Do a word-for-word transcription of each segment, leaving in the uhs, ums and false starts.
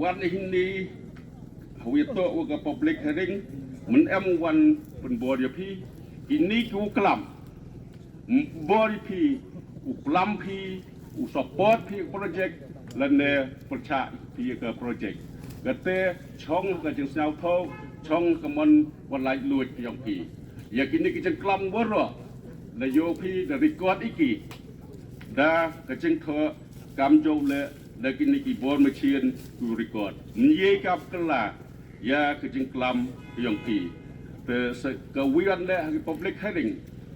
Wan hini ha wi to wa ka public hearing, men em wan pynbor ïa phi, kini ki u klam. Bor ïa phi, u klam phi, u support phi project, lane pyrchah phi ka project. Kate chong ka jingsngew tho, chong ka mon wa lait luid yong phi. Ïa kini ki jingklam bor ro, la ïoh phi da record iki. Da ka jingtho kam jong le, da kini ki bor machine ku record. Ngi ka kala ïa ka jingklam yong phi. Te sa ka wian le ha ki public hearing,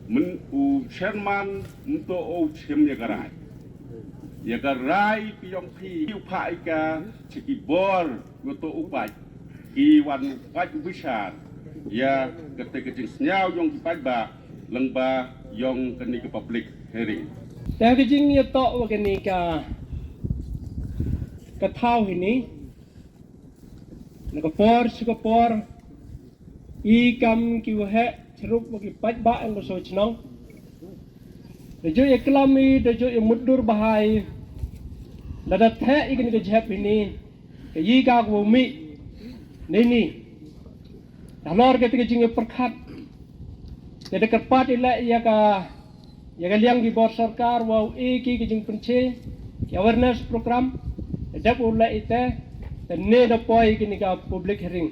men u chairman mto u chim ïa ka rai. Ïa ka rai ki yong phi, u pha ïa ka chi ki bor, mto u pha. Ki wan u pha u bishar. Ïa kate ka jingsngew yong ki paidbah, lang ba yong kani ka public hearing. Te ka jingïatoh wa kani ka, ka thaw hini. Na ka por, sha ka por, i kam ki waheh, chirup wa ki paidbah yong ka soi chnong. Da jooh ïa klam i, da jooh ïa mutdur bahai. Lada theh i kani ka jhep hini, ka yi ka wa mih, nini. Da lor kate ka jingïapyrkhat. Te da kyrpad i leh ïa ka, ïa ka liang ki bor sorkar wa u e ki ka jingpynche, ki awareness program, da dep u leh ite, te ne da poi kini ka public hearing.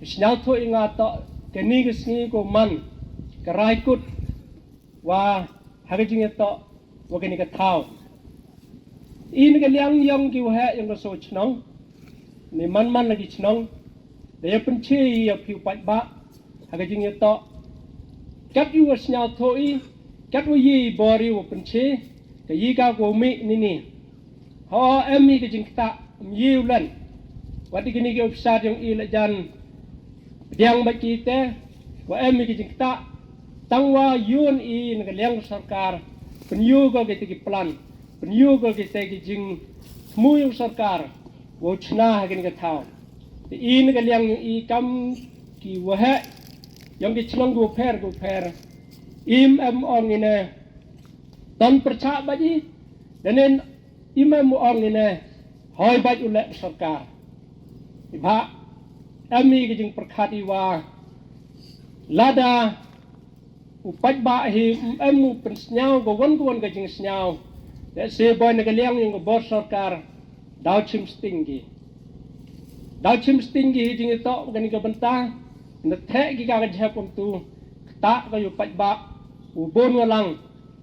Sñiawthuh i nga to, kani ka sngi ko man, ka rai kut, wa ha ka jingïatoh, wa kani ka thaw. I na ka liang yong ki waheh yong ka soi chnong, ni man man la ki chnong, da ïa pynche ïa phi u paidbah, ha ka jingïatoh. Kat i wa sñiawthuh i, kat wa yi bor i wa pynche, ka yi ka ko mih nini. Ho em i ka jingktah, em yi u len. Wat i kini ki officer yong i la jan, pdiang ba ki te, wa em i ka jingktah, tang wa yun i na ka liang sorkar, pynyu ko kite ki plan, pynyu ko kite ki jingthmu yong sorkar, wa u chna ha kini ka thaw. Te i na ka liang yong i kam ki waheh, yong ki chnong ko pher ko pher, im em ong ine, ton pyrchah ba i, danen im em ong ine, hoi ba u leh sorkar. I ba, em i ka jingpyrkhat i wa, lada, u paidbah hi, em u pynsñiaw, ka wan ka wan ka jingsñiaw. Te se boi na ka liang yong ka bor sorkar, daw chim sting ki. Daw chim sting ki hi jingïatoh, kani ka bynta, na theh ki ka ka jhep um tu, ktah ka yu paidbah, u bun wa lang,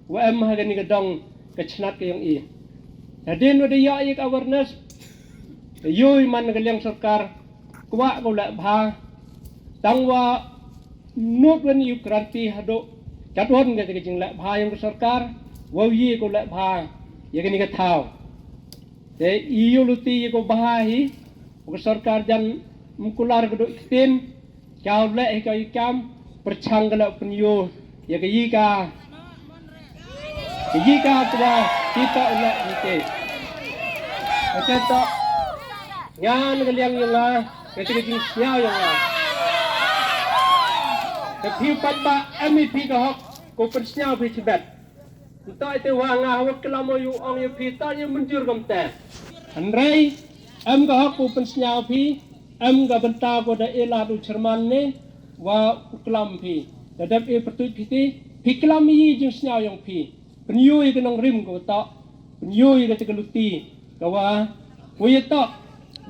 wa em ha kani ka dong, ka chnat ka yong i. Hadien wa da ïa i ka awareness, da yu i man na ka liang sorkar, kwah ko leh bha, tang wa Nut wan ïa u kranti haduh, kat wan ka jingleh bha ïa ka sorkar, wa u ïa ka leh bha ïa kane ka thaw. Te ïa u luti ïa ka bha hi, u ka sorkar jan mkular ka duh ktien, ka u leh hi ka ïa kam, pyrchang ka leh pynïoh ïa ka ïa ka Ka ïa ka kaba kita u leh hi te. Ka te to nga na ka liang ïa nga, ka te ka jingsñiaw ïa nga. Ka phi pat ba M E P ka hok, ko pynsñiaw phi chibet. Nto ite wa nga hawa klam ïa u ong ïa phi ta ïa mynjur kam te. Hynrei em ka hok ko pynsñiaw phi, em ka bynta ko da ilat u chairman ne, wa u klam phi. Da dep e pyrtuit phi te, phi klam ïa jingsñiaw ïa phi. Pynïoh ïa ka nongrim ka wa toh, pynïoh ïa ka te ka luti ka wa, wa ïa toh,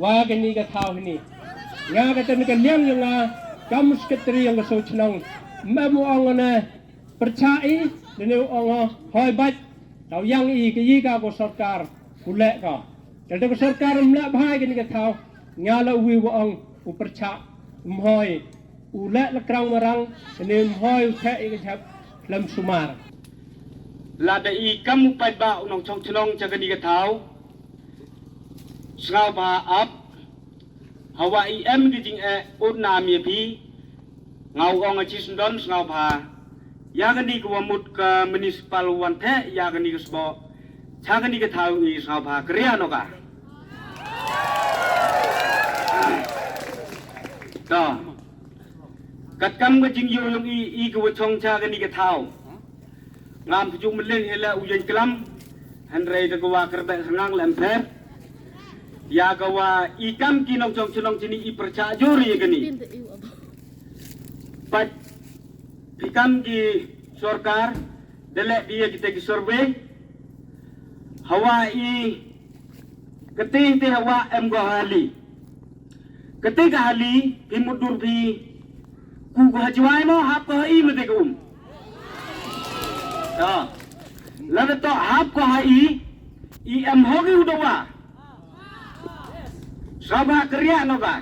wa kane ka thaw hini. Nga ka te na ka liang ïa nga, kam secretary ïa ka Sochnong, mem u ong ne, pyrchah i, ne u ong hoi bait, tau yang i ka ïa ka ko sorkar, u leh ka. Ka te ka sorkar em leh bha kane ka thaw, nga la uwi wa ong, u pyrchah, em hoi, u leh la krang marang, ne mhoi u theh i ka jhep, lem sumar. Lada i kam u paidbah u nongchong chnong cha kani ka thaw, sngewbha ap, hawa i em ki jingeh, ut nam ïa phi, nga u ong a chi syndon sngewbha, ïa kani ka wa mut ka municipal wan theh, ïa kani ka sboh, cha kani ka thaw i sngewbha, kria no ka. To. Katkam ka jingïoh yong i, i ka wa chong cha kani ka thaw. Ngam pjuh mleng hela u ïeng klam, hynrei da ka wa karbeh srngang lem pher. Ïa ka wa i kam ki nongchong chnong chini i pyrchah jur ïa kani. Pat phi kam ki sorkar da leh bi ïa kita ki survey. Hawa i kate te hawa em go hali. Kate ka hali phi mut dur phi ku ko ha Jwai mo hap ko ha i mate ka um. Ya. Lada to hap ko ha i i em hogi u dawa. Saba kria no ba.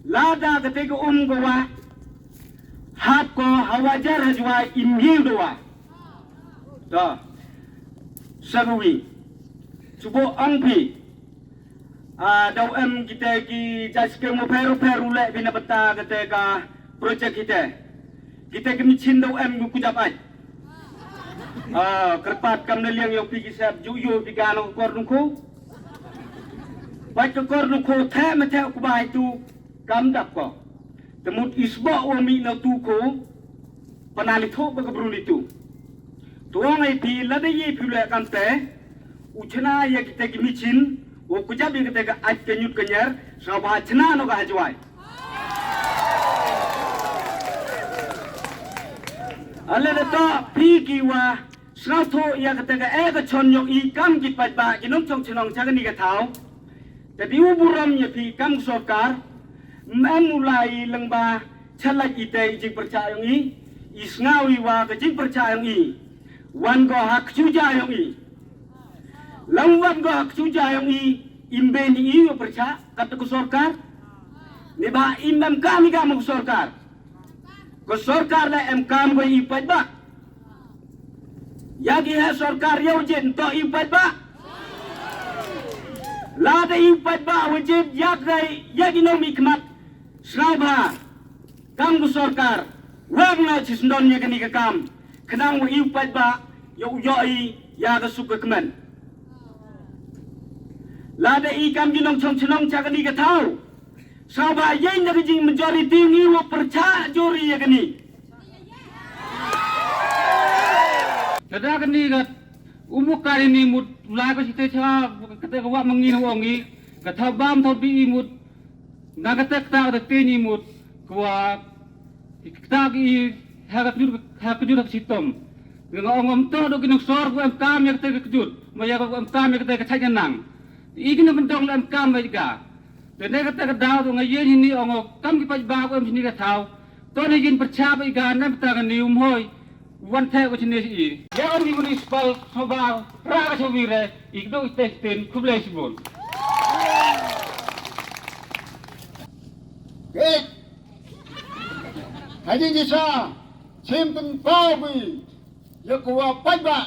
Lada kate ka um ko wa hap ko hawa jar ha Jwai im hi u dawa. To. Sarui. Subo ang phi. Ah, dau em kita ki jas ke mo peru peru le bina bata kata ka projek kita. Kita ki michin dau em ku jap ai. Ah, kerpat kam na liang yong pi ki sep ju yo pi gano kor nungko. Bai ka kor nungko the me the ku bai tu kam dap ko. Temut isbo wa mi na tu ko. Panali tho ba ka bruni tu. Tuang ai pi lada ye pi le kam te. U chna ya kita ki michin. Wa ku jap ya kita ka ach ka nyut ka nyer. Sa ba chna no ka ha Jwai. Ale da to pi ki wa. Sngewthuh ïa kata ka eh ka chon yong i kam ki paidbah ki nongchong chnong cha kani ka thaw. Te phi u burom ïa phi kam ka sorkar. Mem u lai lyngba chalaj i te i jingpyrchah yong i. I sngew i wa ka jingpyrchah yong i. Wan go ha kchuja yong i. Lang wan go ha kchuja yong i. Im ben i u pyrchah kata ka sorkar. Ni ba im em kam i kam ka sorkar. Ka sorkar le em kam go i paidbah. Ïa ki ha sorkar ïa u jin to i paidbah. Lada i paidbah u jin ïa ka ïa ki nong mi khmat. Sngewbha kam ka sorkar. Wang na chi sndon ïa kani ka kam. Khnang wa i paidbah ïa u ïa i ïa ka suk ka kmen. Lada i kam ki nongchong chnong cha kani ka thaw. Saba ïeng da ka jing majority ngi wa pyrchah jur ïa kani. Kada kani ka umu kari ni mut lai ka site cha kata ka wa mangi na wangi ka tha bam tha bi i mut na kata kata ka te ni mut ka wa kata ki ha ka kjut ha kjut ha sitom. Nga ong om to do ki nong sor ku em kam ïa kata ka kjut ma ïa ku em kam ïa kata ka chai nang. I ki na bendong em kam ïa ka. Te ne kata ka daw to nga ïen hini ong kam ki paidbah ku em sini ka thaw. To ne yin pyrchah ba i ka nem ta ka ni um hoi. Wan the ko chine i. Ya on ki municipal soba ra ka sobi re i kdo i te ten khublei shibun. Kek. Haji jisa sim pynpaw bi ya ko wa paidbah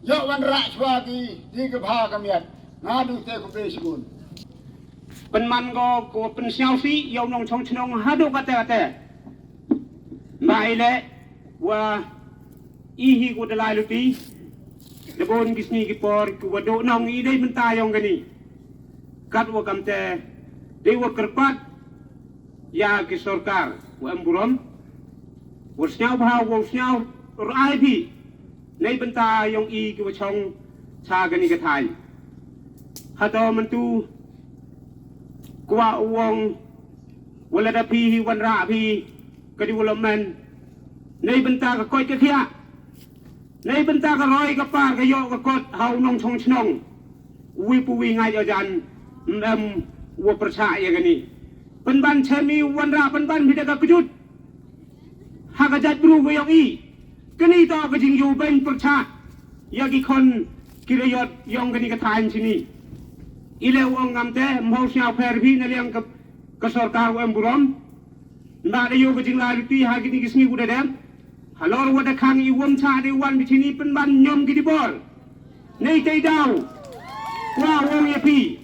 ya wan ra chwa ki di ka bha ka miat. Nga du te khublei shibun. Pynman ko ko pynsñiaw si ïa u nongchong chnong haduh kate kate. Mba i leh wa i hi ko da lai luti. Da bun ki sngi ki por ko wa duh nong i dei mynta yong kani. Kat wa kamte dei wa kyrpad ïa ki sorkar wa em burom. Wa sñiaw bha wa sñiaw rai phi. Nei bynta yong i ki wa chong cha kani ka thaiñ. Hato myntu kwah u ong wa lada phi hi wanrah phi ka development. Nei bynta ka koit ka khiah. Nei bynta ka roi ka par ka yoh ka kot ha u nongchong chnong. Wi pu wi ngai o jan em wa pyrchah ïa kani. Pynban chem i wanrah pynban phi da ka kjut. Ha ka jait bru ka yong i. Kani to ka jingyu beiñ pyrchah ïa ki khon ki rayot yong kani ka thaiñ chini. I le u ong ngam te mho sñiaw pher phi na liang ka, ka sorkar u em burom. Nda da yu ka jinglai luti ha kini ki sngi u da dem. Halor wa da khang i wom cha de wan bi chini pynban ñiom ki di bor. Nei tei daw. Wa wong ïa phi.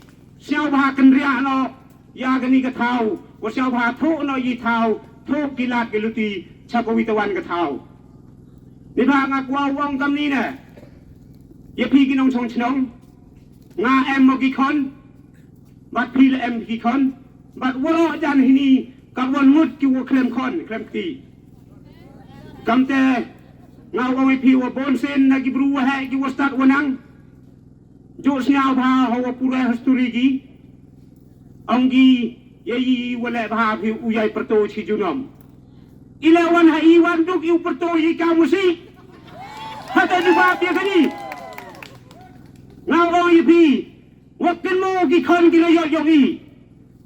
Sñiaw bha kynriah noh ïa kani ka thaw, wa sñiaw bha thoh noh i thaw, thoh ki lad ki luti cha ka wi tawan ka thaw. Ni bha nga kwah u ong kam ni ne ïa phi ki nongchong chnong. Nga em mo ki khon bad phi la em ki khon bad waroh jan hini ka wan ngut ki wa khlem khon khlem kti. Kamte nga u ong ïa phi wa bun sien na ki bru wa heh ki wa stad wa nang. Ju sñiaw bha ha wa pura history ki. Ong ki, ïa i wa leh bha phi u ïai pyrto shi junom. I leh wan ha i wan duk i u pyrto i kam u si. Hata jubab ïa kani. Nga ong ïa phi, wa kynmaw ki khon ki la ïoh ïong i.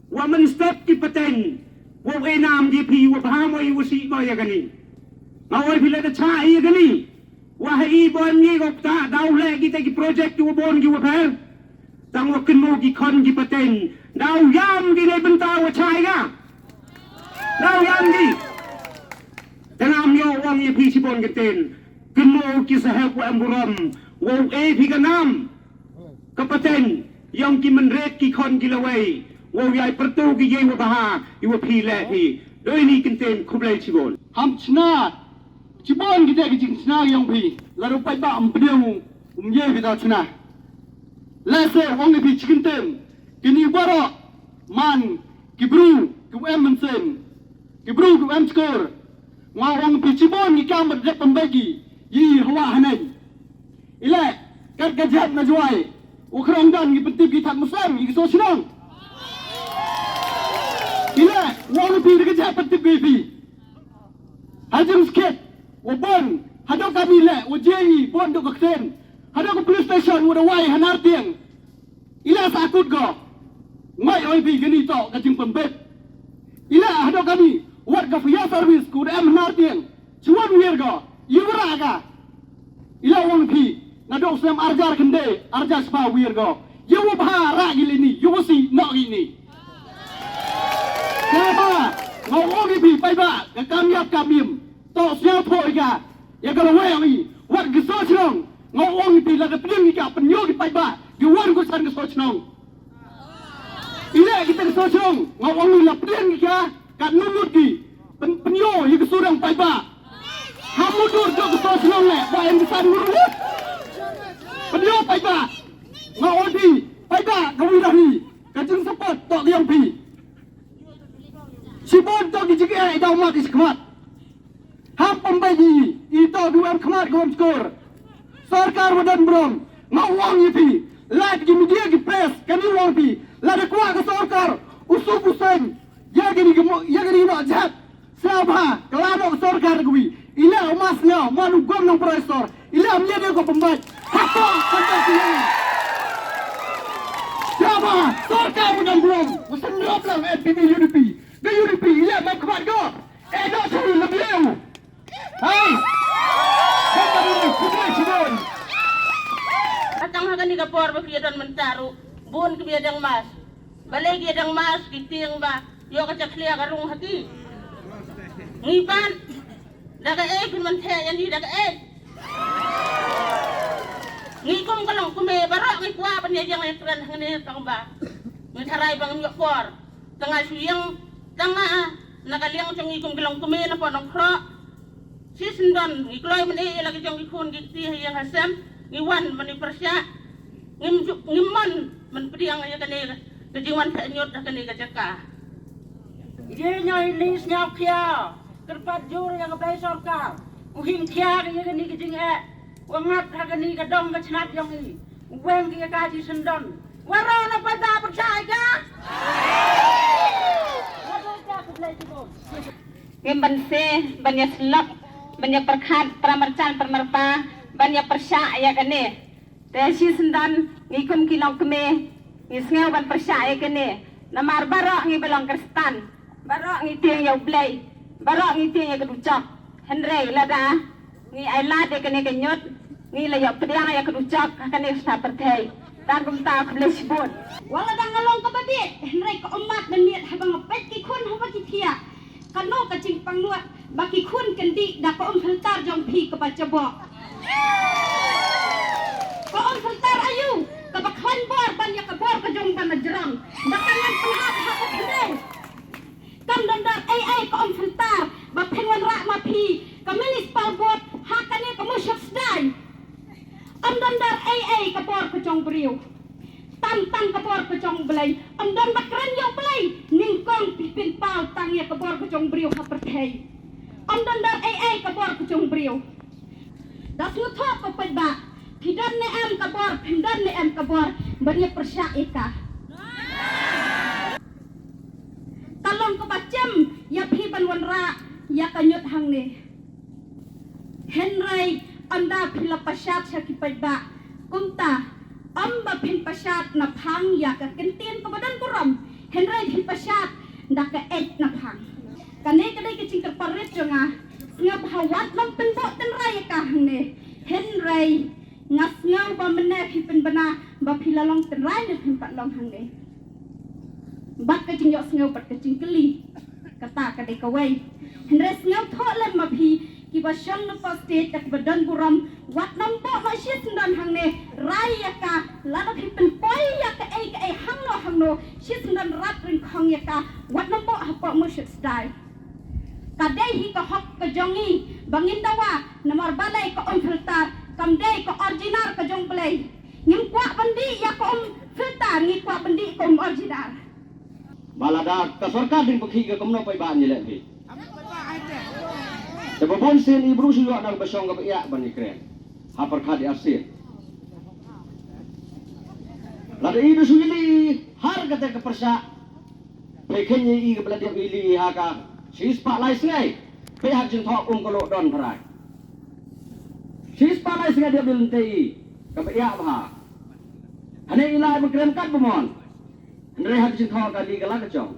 Wa mynstep ki pateng. Wa u e nam ïa phi wa bha mo i wa si mo ïa kani. Nga ong ïa phi la da cha ïa kani. Wa ha i bon ngi gok ta daw leh kita ki project ki wa bon ki wa pher. Tang wa kynmaw ki khon ki pateng. Daw ïam ki ne bynta wa chai ga. Daw ïam ki. Tang am ïoh wang ïa phi shibon ki ten. Kynmaw ki sahep wa em burom. Wa u e phi ka nam. Ka pateng. Ïong ki mynret ki khon ki lawei. Wa u ïai pyrtu ki ïei wa baha. I wa phi leh phi. Doi ni ki ten khublei shibon. Ham chna. Chibon kita ki jingchna ïong phi. Lada u paidbah um pdiang um ye phi ta chna. Lehse ong ïa phi chi kyntem. Kini baroh man ki bru ki em mynsiem. Ki bru ki em chkor. Nga ong phi chibon ki kam bad dep pembeki. Yi hawa haneng. Ile kat ka jat na Jowai. U khrong dan ki pyntip ki thak musang ki so chnong. Ile ong phi ka jat pyntip ki phi. Ha Jingskhet, wa bon, hadok kami le, wa jei, bon dok ka ktien. Hadok ka police station, wa da wai, hanar tiang. Ila sa kut go. Ngai oi bi gani to, ka jing pembet. Ila hadok kami, wat ka fire service, ku da em hanar tiang. Chuan wir go, iwra ga. Ila wang phi, nga dok sem arjar kende, arjar spa wir go. Yewu bha ra gili ni, yewu si no gini. Kaba, nga wang phi, pai ba, ka kam yap kam yim. To siaw pho ïa ka, ïa ka lawei ïa ngi, wat ki so chnong, nga ong ïa phi la ka pdiang ïa ka pynïoh ki paidbah, ki wan ko san ki so chnong. Ila kita ki so chnong, nga ong ïa la pdiang ïa ka, ka numut ki, pyn-, pynïoh ïa ki surang paidbah. Ha mudur jong ki so chnong le, ba em ki san murmut. Pynïoh paidbah, nga ong ïa phi, paidbah, ka wi dah ni, ka jing support, to ki ong phi. Shibun to ki jing eh, i daw mat, i shikmat. Ham pembaji, ito du em khmat gom skor. Sorkar wa don brom, nga wang ïa phi, lad ki media ki press, kani wang phi, lada kwah ka sorkar, u suk u seng, ïa kini ki mo-, ïa kini ki noh jhat, sngewbha, ka la noh ka sorkar da kawei, ila u mas sngewbha, man u gom nong professor, ila am ïa dei ko pembaj, hato, pembaj ïa. Sngewbha, sorkar wa don brom, wa sngewbha lang N P P U D P, ka U D P, ila am khmat ko. Eh, no, sorry, lebih. Hai. Kata dulu, khublei shibun. Tang ha kani ka por ba ki ïa don mynta ruh. Bun ki ïa dang mas. Balei ki ïa dang mas, ki tieng ba ïoh ka jakhlia ka rung ha ki. Ngi pan. Da kaei phin man theh ïa ngi da kaei. Ngi kum ka longkmie baroh ngi kwah ban ïa ïeng ïa kren hangne tang ba. Ngi tharai ba ngim ïoh por. Tang nga shu ïeng, tang nga, na ka liang jong ngi kum ki longkmie na Pohnongkhroh. Shisyndon, ngi kloi mynne ïa la ki jong ki khun ki kti ha ïing ha sem, ngi wan ban ïa pyrshah, ngim ju, ngim mon ban pdiang ïa kane ka jingwan theh ñiut ha kane ka jaka. Ïa ngi ïa ni sngewkhia, kyrpad jur ïa ka Blei sorkar, u him khia ïa kane ka jingeh, u ngat ha kane ka dong ka chnat jong ngi, u weng ïa ka Shisyndon. Waroh na pyrda pyrshah ïa ka. Ngim ban se, ban ïa slok, ban ïa pyrkhat, para marjan, para marpa, ban ïa pyrshah ïa kane. Te Shisyndon, ngi kum ki longkmie, ngi sngew ban pyrshah ïa kane. Namar baroh ngi ba long Khristan, baroh ngi tieng ïa U Blei, baroh ngi tieng ïa ka dujok. Hynrei lada ngi ai lad ïa kane ka ñiut, ngi la ïoh pdiang ïa ka dujok ha kane ka pyrthei. Tang kumta khublei shibun. Wat la dang nga long kaba bieit, hynrei ka ummat ba miet haba nga peit ki khun haba ki thiah. Kano ka jingpangnud ba ki khun kyndit da ka um filter jong phi kaba jaboh. Ka um filter aïu kaba khlaiñ bor ban ïa ka bor ka jong ba na jrong. Da ka ngan pynhap ha ka khyndai. Kam don dar ei ei ka um filter ba phin wanrah ma phi ka municipal board ha kane ka Mawshynrut sdang. Ym don dar ei ei ka bor ka jong briew. Tam tang ka bor ka jong Blei. Ym don ba kren ïa U Blei. Nyngkong phi pynpaw tang ïa ka bor ka jong briew ha pyrthei. Ym don dar ei ei ka bor ka jong briew. Da sngewthuh ko paidbah. Phi don ne em ka bor, phi don ne em ka bor. Ban ïa pyrshah ïa ka. ïa ka ñiut hangne. Hynrei ynda phi la pyrshah sha ki paidbah, kumta ym ba phin pyrshah na phang ïa ka kyntien kaba don burom, hynrei phi pyrshah da ka eit na phang. Kane ka dei ka jingkyrpad rit jong nga, sngap ha wat nym pynbok tynrai ïa ka hangne. Hynrei nga sngew ba mynne phi pynbna ba phi la long tynrai ne phin pat long hangne. Bad ka jingïohsngew bad ka jingkylli, kata ka dei kawei. Hynrei sngewthuh lem ma phi kiba shong na poh stage da kiba don burom, wat nym bok noh shisyndon hangne. Rai ïa ka, lada phi pynpoi ïa kaei kaei hangno hangno, shisyndon rat ryngkhong ïa ka, wat nym bok hapoh Mawshynrut sdai. Ka dei hi ka hok ka jong ngi ba ngin dawa, namar balei ka um filter, kam dei ka original ka jong Blei. Ngim kwah ban dih ïa ka um filter, ngi kwah ban dih ka um original. Ba lada ka sorkar dang pynkhih ka kumno paidbah, ngi leh phi. Te ba bun sien i briew shu ïoh na kaba shong kaba ïa ban ïakren ha pyrkhat ïa arsien. Lada i da shu ili har kata ka pyrshah, phi khein i kaba la dep ili ha ka shispah lai sngi. Phi ha jingthoh um ka lok don pharai. Shispah lai sngi dep ili lynti i kaba ïa bha. Hane i lai ba kren kat ba mon. Hynrei ha ka jingthoh ka li ka la ka jong.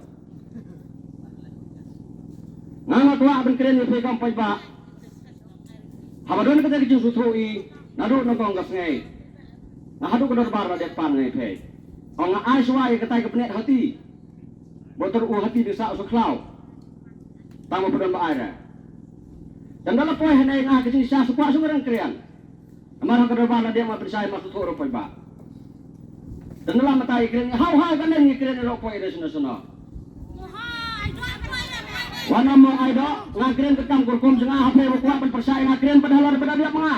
Nga nga kwah ban kren ïa phi kam paidbah. Haba don kata ka jingsngewthuh i, naduh nyngkong ka sngi, nga haduh ka dorbar la dep pan ngi phi. Ong nga ai shuwa ïa katai ka bniat hati. Ba u tyrwa hati dei sah u sa khlaw. Tang ba pdon ba ai re. Tang da la poi hangne nga ka jingshisha shu kwah shu ngarang kriang. Namar ha ka dorbar la dep ma pynshai ma sngewthuh ruh paidbah. Tang da la mynta ïa kriang, haw haw ka neng ïa kriang ruh poi re sno sno. Wan ym mo ai doh, nga kren ka kam ka rukom jong nga, ha phi ba kwah ban pyrshah ïa nga kren, bad halor bad dep ma nga.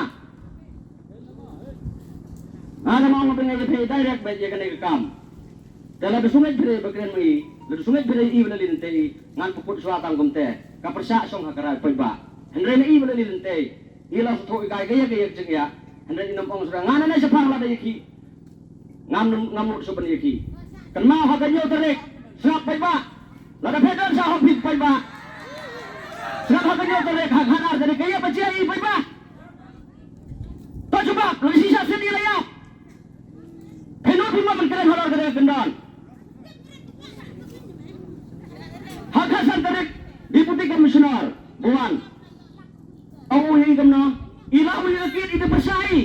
Nga da ma ong ba nga ïa phi direct bad ïa kane ka kam. Te lada sngewbha phi ba kren ma i, lada sngewbha phi i ba la lynti i, ngan pynkut shuwa tang kumte. Ka pyrshah shong ha ka rai paidbah. Hynrei na i ba la lynti i, i la sngewthuh i kai ka ïa ka ïa ka jingïa. Hynrei i nam ong shuwa nga nangne shaphang lada ïa ki. Ngam, ngam mut shuh ban ïa ki. Kynmaw ha ka hynñiew tarik, sngap paidbah. Lada phi don sha hok phi paidbah. Sngap ha ka hynñiew tarik, ha ka hynñiew tarik, ka ïa ba jia i paidbah. To jubab, lada shisha sien i la ïap. Phi nud phi mo ban kren halor ka dei ka kyndon. Ha ka san tarik, Deputy Commissioner, Buan. Ong u hi kumno, i la u ïa kit i da pyrshah i.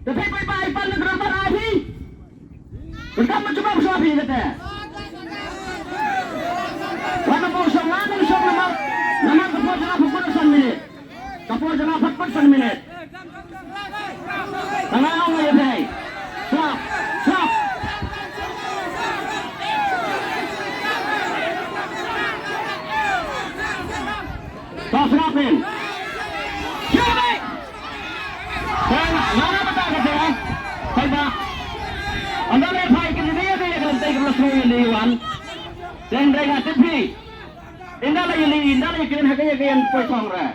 Da phi phi ba i pan na kra ba ra hi. Ka kam ma chuba pyrshah phi kata. Wa na po shong na nang shong namar, namar ka por jong nga pha kut san minit. Ka por jong nga pha kut san minit. Tang nga ong ïa phi. Stop, stop. Stop, stop, man. Stop it. Tang nga na mata ka tang. Tang ba. Anda le phai ka ni dia dia ka tang ka sui ni wan. Tang dai nga tip phi. Ynda la ïa leh, ynda la ïa kren ha ka ïa ka ïa poi thong re.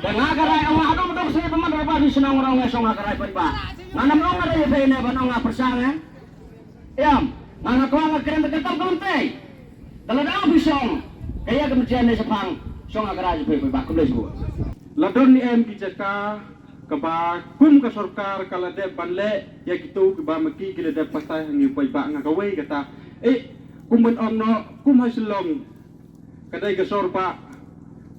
Te nga ka rai ong nga haduh haduh sngewbha man ra ba phi shnong rong nga shong ha ka rai paidbah. Nga nam ong nga rai ïa phi ne ban ong nga pyrshang eh. Ïam, nga nga kwah nga kren da ka kam ka lynti. Te lada ong phi shong, ka ïa ka mjien ne shaphang, shong ha ka rai ïa phi paidbah, khublei shibun. La don ne em ki jaka kaba kum ka sorkar ka la dep ban leh ïa kito kiba ma ki ki la dep batai ha ngi paidbah, nga kawei kata. Eh, kum ban ong noh, kum ha Shillong. Ka dei ka sor bah.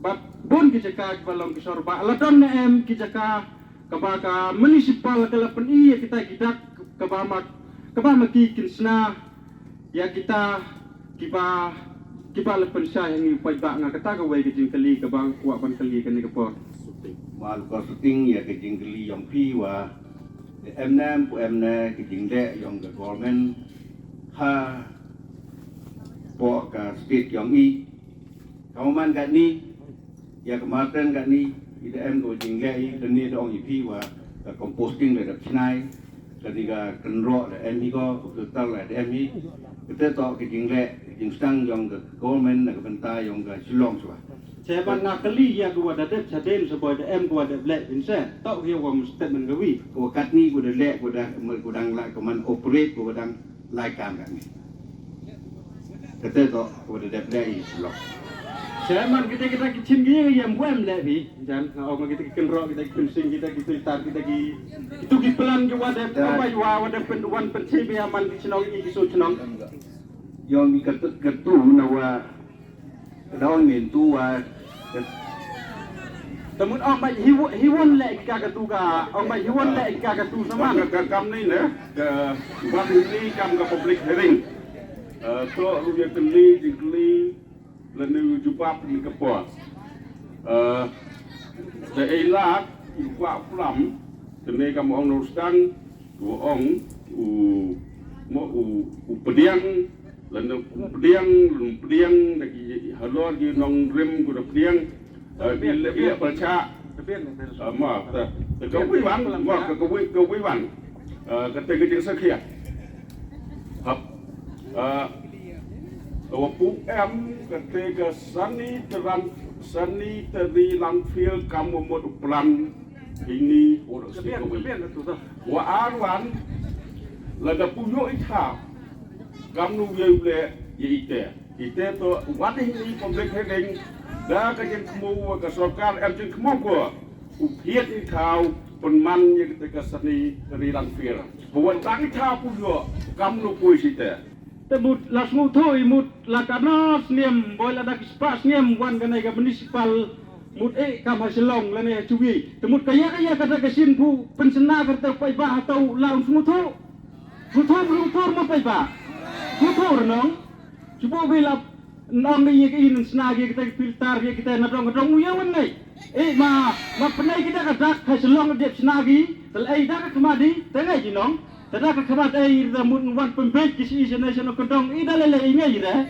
Bad bun ki jaka kiba long ki sor bah. La don ne em ki jaka kaba ka municipal ka la pyni ïa kita ki dak kaba ma, kaba ma ki kin sna ïa kita kiba, kiba la pynshai ha ngi paidbah, nga kata kawei ka jingkylli kaba kwah ban kylli kane ka por. Mal ko shooting ïa ka jingkylli jong phi wa em ne em pu em ne ka jingleh jong ka government ha poh ka state jong i. Ka man katni, ïa ka Martin katni, i da em ka jingleh i, da ni da ong i phi wa ka composting la dep chnai, ka ni ka kynroh da em hi ko, ka filter la da em hi. Kata to ka jingleh, ka jingstang jong ka government na ka bynta jong ka Shillong shuwa. Chairman, nga kylli ïa ka wa da dep chaden sa boi da em ka wa dep leh Vincent. To ka ïa wa statement ka wi. Ka wa katni ka wa da leh, ka wa da, ka wa dang la ka man operate, ka wa dang lai kam katni. Kata to, ka wa da dep leh i Shillong. Chairman, kita kita ki chin ki yam wem le bi. Jan, oh, kita ki kenro, kita ki fencing, kita ki filter, kita ki itu ki plan ki wada, wada, wada pen wan pen chi bi aman ki chnong, ki so chnong. Yong ki katu katu na wa. Dawn min tu wa. Tamut ong bai hiwon le ki ka katu ka, ong bai hiwon le ki ka katu saman. Ka kam ni ne, ka wan ni kam ka public hearing. To ruya kli jingkli lane u jubab ni ka por. Te ei lak u kwah plam te ne kam ong no stang u ong u mo u u pdiang lane u pdiang lane pdiang da ki halor ki nong rim ku da pdiang. Ki le ia percha ma te ka wi wan ma ka wi ka wi wan. Ka te ka jing sakhiat. Hap. Wa pu em ka te ka sani teran sani teri langfil kam wa mot plan ini ora sini ka wi. Wa arwan la da pu yo itha kam nu ye ule ye ite ite to wat ini public hearing da ka jing kmu wa ka sorkar em jing kmu ko u phiat itha u penman ye ka te ka sani teri langfil. Wa tang itha pu yo kam nu pu site. Te mut la sngewthuh i mut la ka na snem boi la da ki spah snem wan ka nei ka municipal mut e kam ha Shillong la nei ha Chugi. Te mut ka ya ka ya ka da ka sin phu pensena ka te pai ba ha tau la un sngewthuh. Sngewthuh sngewthuh ma pai ba. Sngewthuh renong. Chubo bi la nong ka ya ka in sna ya ka te filter ya ka te na dong ka dong u ya wan nei. E ma ma penai kita ka dak ha Shillong dep sna gi. Te la ai dak ka ma di te ngai ji nong. Te da ka khmat ei da mut wan pynbeit ki shi shi nation of kondong i da lele i ngai da.